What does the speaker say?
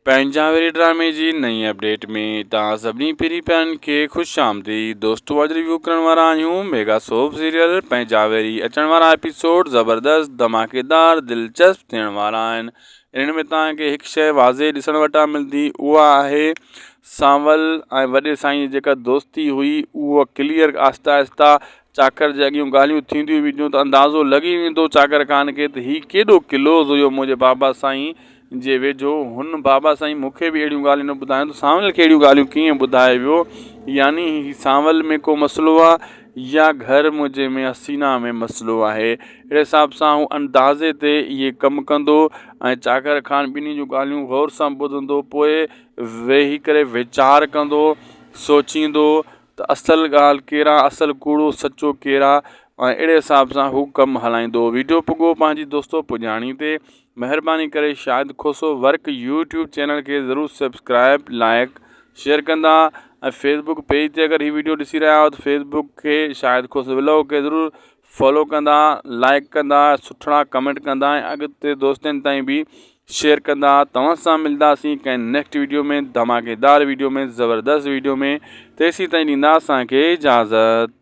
پنهنجا ويري ڊرامي جي نئين اپڊيٽ ۾ توهان سڀني پرين پيارن کي خوش آمديد دوستو اڄ ريويو ڪرڻ وارا آهيون ميگا سوپ سيريل پنهنجا ويري اچڻ وارا ايپيسوڊ زبردست ڌماڪيدار دلچسپ ٿيڻ وارا آهن انهن ۾ توهان کي هڪ شيء واضح ڏسڻ وٽان ملندي اها آهي سانول ۽ وڏي سائين جي جيڪا دوستي هئي اها ڪليئر آهستي آهستي چاڪر جي اڳيون ڳالهيون ٿينديون وينديون ته اندازو لڳي ويندو چاڪر خان کي ته هي ڪيڏو ڪلوز هيو منهنجي بابا سائين جي ويجهو هن بابا سائين مون کي به اهڙيون ڳالهيون نه ٻڌايون ته سانول کي اهڙيون ڳالهيون ڪيئن ٻڌائي ويو يعني هي سانول ۾ ڪو مسئلو آ يا گهر منهنجي ۾ حسينا ۾ مسئلو آهي اهڙي حساب سان هو اندازي تي اهي ڪم ڪندو ۽ چاڪر خان ٻنهي جون ڳالهيون غور سان ٻڌندو پوء ويهي ڪري ويچار ڪندو سوچيندو ته اصل ڳالهه ڪير آ اصل ڪوڙو سچو ڪير آ ۽ اهڙي حساب سان هو ڪم هلائيندو ويڊيو پڳو پنهنجي دوستو پڄاڻي تي مهرباني ڪري Shahid Khoso work YouTube channel کي ضرور سبسڪرائب لائڪ شيئر ڪندا ۽ فيسبوڪ پيج تي اگر هي ويڊيو ڏسي رهيا آهيو ته فيسبوڪ کي شاهد کوسو ولاگ کي ضرور فالو ڪندا لائڪ ڪندا سٺڙا ڪمينٽ ڪندا ۽ اڳتي دوستن تائين به شيئر ڪندا توهان سان ملداسين ڪنهن نيڪسٽ ويڊيو ۾ ڌماڪيدار ويڊيو ۾ زبردست ويڊيو ۾ تيسين تائين ڏيندا اسان کي اجازت.